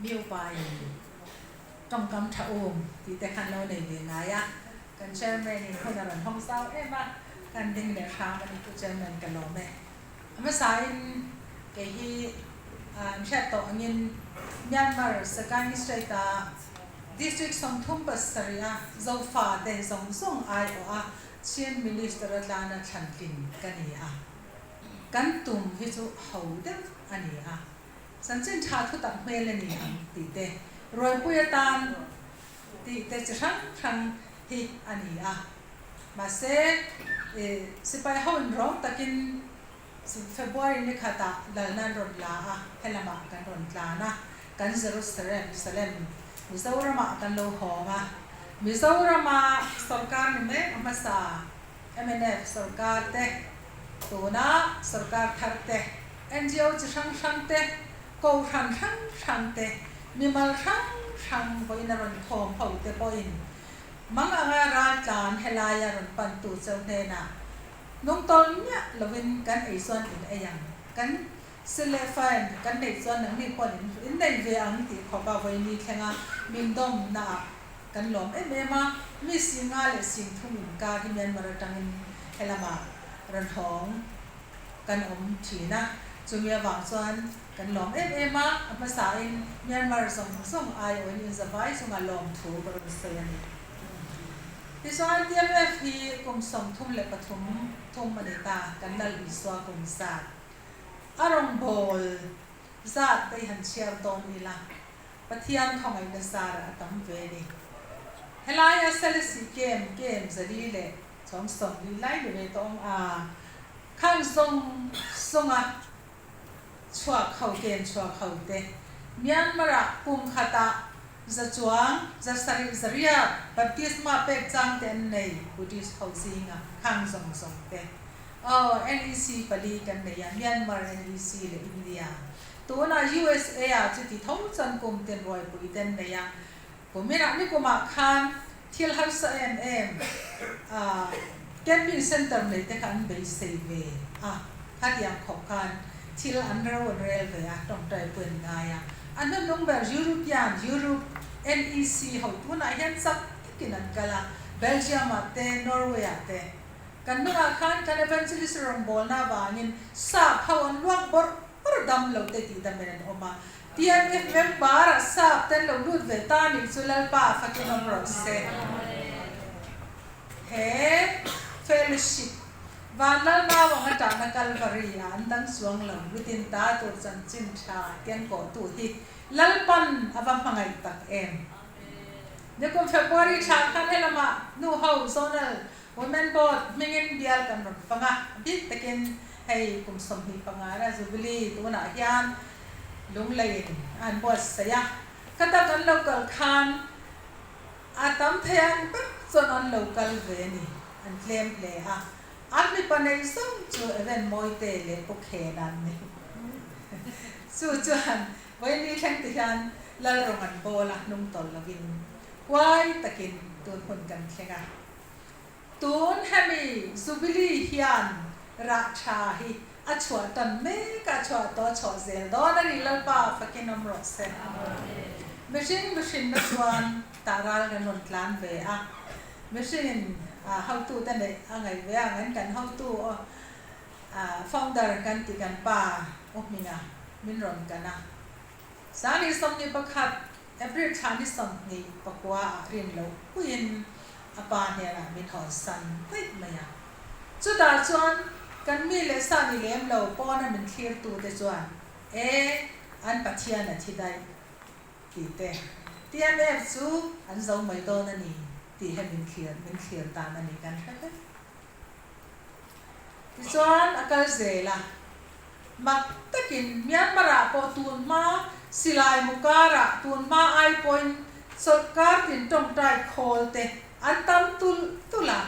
Mi upain tawngkam tha um tih te khan lo nei ve ngai a, kan Chairman in hun a rawn hawng zau em a, kan ding leh hram a ni Pu Chairman ka lawm e. A hmasain kei hi an hriat tawh angin Myanmar Sagaing State a District 37 a Zofa te zawng zawng aiawh a Chin Minister atlana thlantlin ka ni a, kan tum hi chu ho deuh a ni a. Chanchin tha thu tak hmel a ni ang tih te, Ruaipui atan tih te chi hrang hrang hi a ni a. Mahse, sipai ho in rawng takin February ni khatah lalna an rawn la a, helamah kan rawn tlan a, kan Jerusalem, Salem, Mizoramah kan lo hawng a. Mizorama sorkar ni mek hmasa mnf sorkar te, tuna sorkar thar te, NGO chi hrang hrang te, kohhran hrang hrang te, mimal hrang hrang vawiin a rawn khawm ho te pawhin mang anga raltlan helaia rawn pantu cheu hnenah nungtawl miah lovin kan ei chuan in ei ang, kan sile fain kan neih chuan nangni pawhin in nei ve ang tih khawpa vawiini thlenga min dawmnaah kan lawm em em a, mi singa leh singthum inkar hi Myanmar atangin helamah rawn hawng. kan awm thin a, chumi avang chuan kan lawm em em a, a hmasain Myanmar zawng zawng aiawhin inzavai chunga lawmthu ka rawn sawi a ni. Tichuan TMF hi kum 33 thum a ni ta, kan Lal Isua kum zat a rawngbâwl zat te hi han chhiar dawn ila, Pathian khawngaihna zarah a tam ve a ni. Helaia Selesih kem kem zali leh Chawng 40 lai ni ve tawng a, khang zawng zawnga chhuak ho ken chhuak ho te Myanmar ah kum khatah za chuang 700 zariat baptisma pek chang te an nei Buddhist ho zinga khang zawng zawng te aw NEC pali kan nei a Myanmar NEC leh India tunah USA ah chuti tho chuan kum ten ruaipui te an nei a Kuminah nikumah khan thil harsa em em a camping centre nei te kha an beisei ve a, khatiang khawp khan thil an ro an rel ve a, tawngtai pawh an ngai a. A hnuhnung ber European, Europe, NEC ho tunah hian chak takin an kal a, Belgium ah te, Norway ah te. Kan hnungah khan kan evangelist rawngbawlna avangin sap ho an luak bawrh bawrh dam lo te tih damin an awm a, TMF member a sap ten lo lut ve ta nih chu Lalpa fakin awm rawh se. He fellowship van lal nau anga tahna Kalvari ah an dang chuang lo mitin ta tur chanchin tha ken kawh tu hi Lalpan a va hmangaih tak em. Nikum February thla khan helamah nu ho Zonal Women Board hmingin bial kan rawn fang a, bik takin hei kum 25 na Jubilee tunah hian Lungleiin a han buatsaih a, khata kan lo kal khan a tam thei ang ber chuan an lo kal ve a ni, an tlem hle a, an mipa nei zawng chu Evan Mawite leh Pu Khena an ni. Chu chuan vawiin thleng ti hian Lalrawng an bawl a, hnung tawlh lovin huai takin tun hun kan thleng a. Tun hemi Jubilee hian rah tha hi a chhuah tan mek a, chhuah tawh a chhuah zel dawn a ni, Lalpa fakin awm rawh se. Mihring mihrinna chuan tah ral kan rawn tlan ve a, mihringin hotu te neih a ngaih ve ang in kan hotu founder kan ti kan pa U Hminga min rawn kan a, Sangni 21 April thla ni 29 ah rin loh puiin a pa hnenah min hawnsan daih mai a. Chutah chuan kan mi leh sa ni lem lo pawna min thlirtute chuan, E, an Pathian a thi daih, tih te, TMF chu an zo mai dawn a ni, tih he min thlir min thlir dan a ni kan hre vek. Tichuan a kal zel a, mak takin Myanmar-ah pawh tun hma silai mu karah tun hma ai pawhin chawlhkar tin tawngtai khawl te an tam tulh tulh a,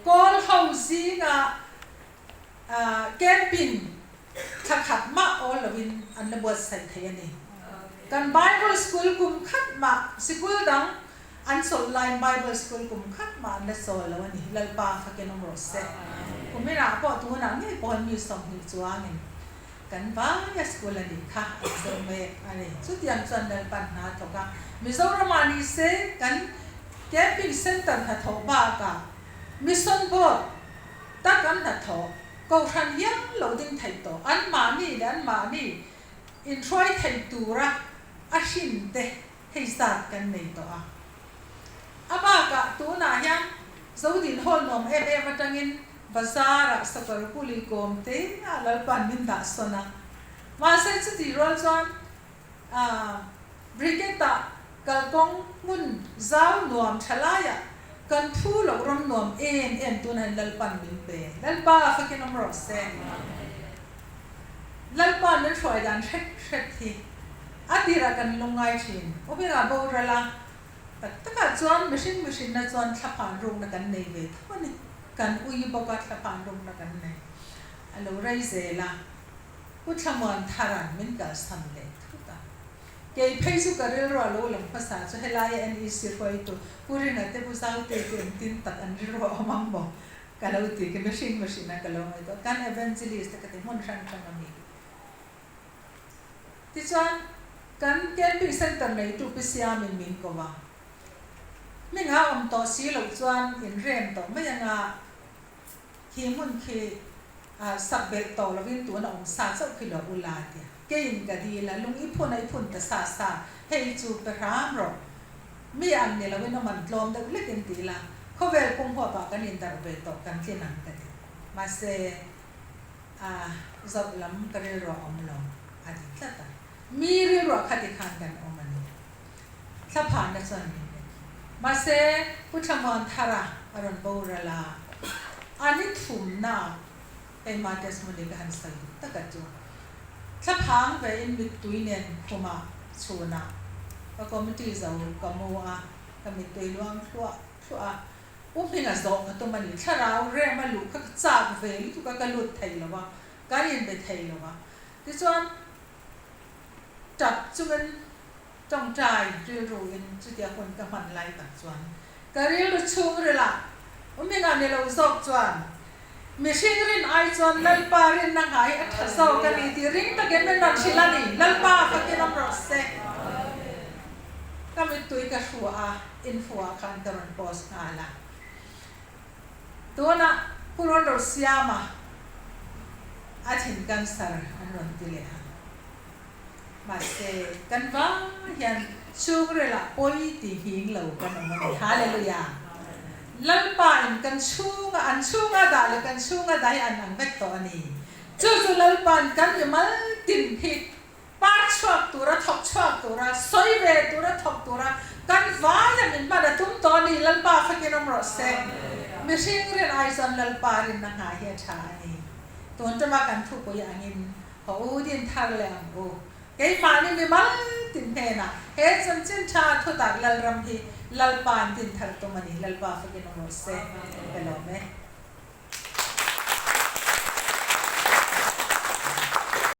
kawl ho zinga camping thla khat mah awl lovin an la buatsaih thei a ni. Kan Bible School kum khat mah sikul dang An chawlh laiin Bible School kum khat mah an la chawl lo a ni. Lalpa fakin awm rawh se. Kuminah pawh tunah ngei pawhin mi 20 chuangin. Kan vaia school a nih kha an zir mek a ni. Chutiang chuan Lalpan hna a thawk a, Mizoramah ni se kan Camping Centre hnathawh bakah Mission Board tak an hnathawh Kohhran hial lo ding theih tawh anmahni leh anmahni inhruai thei tura a hrin te hei zat kan nei tawh a. A bakah tunah hian Zodin Hall nuam em em atangin Bazar-ah sakawr kuli kawm te a Lalpa'n min dah sawn a. Mahse chutih rual chuan Brigade-ah kalkawng hmun zau nuam tha laiah kan phu loh ram nuam em em tunah hian Lalpa'n min pe. Lalpa fakin awm rawh se. Lalpa'n min hruai dan hrep hrep hi a tirah kan lungngai thin. Awmengah boral a tak takah chuan mihring mihrinna chuan thlaphan rukna kan nei ve tho a ni. Kan ui bawk a thlaphan rukna kan nei. A lo rei zel a, Pu Thlamuan Tharan min kalsan leh thut a. Kei phei chu ka rilru a lo lang hmasa chu helaia NEC hruaitu Pu Ringa te Pu Zaute te engtin tak an rilru a awm ang maw? Ka lo ti, ka mihring mihring a ka lo ngaihtuah. Kan evangelist te ka ti hmun hrang hrang a mi. Tichuan, kan camping centre neitu Pi Siamin min ko a. Hming a awm tawh si loh chuan inrem tawh mai anga khi hmun khi sak belh tawh lovin tuna awm sa chauh khi lo ula a ti a. Keiin ka dil a, lung i phun a i phun ta sa sa, hei chu pe hram rawh. Mi ang ni loin awm an tlawm deuh lek in ti ila, khawvel pum huapah kan indarh ve tawh kan tlin ang ka ti. Mahse, a zawrh lam ka rilruah awm lo a ti tlat a. Mi rilruah kha ti khan kan awm a ni. Thlaphahna chuan min pe. Mahse, Pu Thlamuan Thara a rawn boral a, a ni thumnaah keimah testimony ka han sawi duh tak a chu. Thlaphang vein mittui nen khumah chhunah ka committee zo ka mu a, ka mittui luang thluah thluah a, U Hminga zawh ka tum a ni. Thlarau rem a luh kha ka chak ve lutuk a, ka lut thei lo a, kan inbe thei lo a. Tichuan, tap chungin tawngtai rilruin chutia hun ka hman lai tak chuan ka rilru chhungrilah U Hminga ni lo zawk chuan Mihring rin ai chuan Lalpa rinna ngai a tha zawk a ni tih ring takin min rawn hrilh a ni. Lalpa fakin awm rawh se. Ka mittui ka hru a, info ah khan ka rawn post nghal a. Tunah Pu Rawn Rosiama a thin cancer an rawn ti leh a. Mahse, kan vai hian chhungrilah pawi ti nghing lo kan awm a ni. Hallelujah! Lalpa in kan chhunga, an chhunga dah leh kan chhunga dah hi an ang vek tawh a ni. Chu chu Lalpa'n kan mi mal tin hi par chhuak tura, thawk chhuak tura, sawi ve tura, thawk tura kan vaia min hman a tum tawh a ni. Lalpa fakin awm rawh se. Mihring rin ai chuan Lalpa rinna nghah hi a tha a ni. Tun tuma kan thupui angin Haw u din thar leh ang u. Keimahni mimal tin hnenah he chanchin tha thutak Lalram hi Lalpa'n din thar tum a ni. Lalpa fakin awm rawh se. Ka lawm e.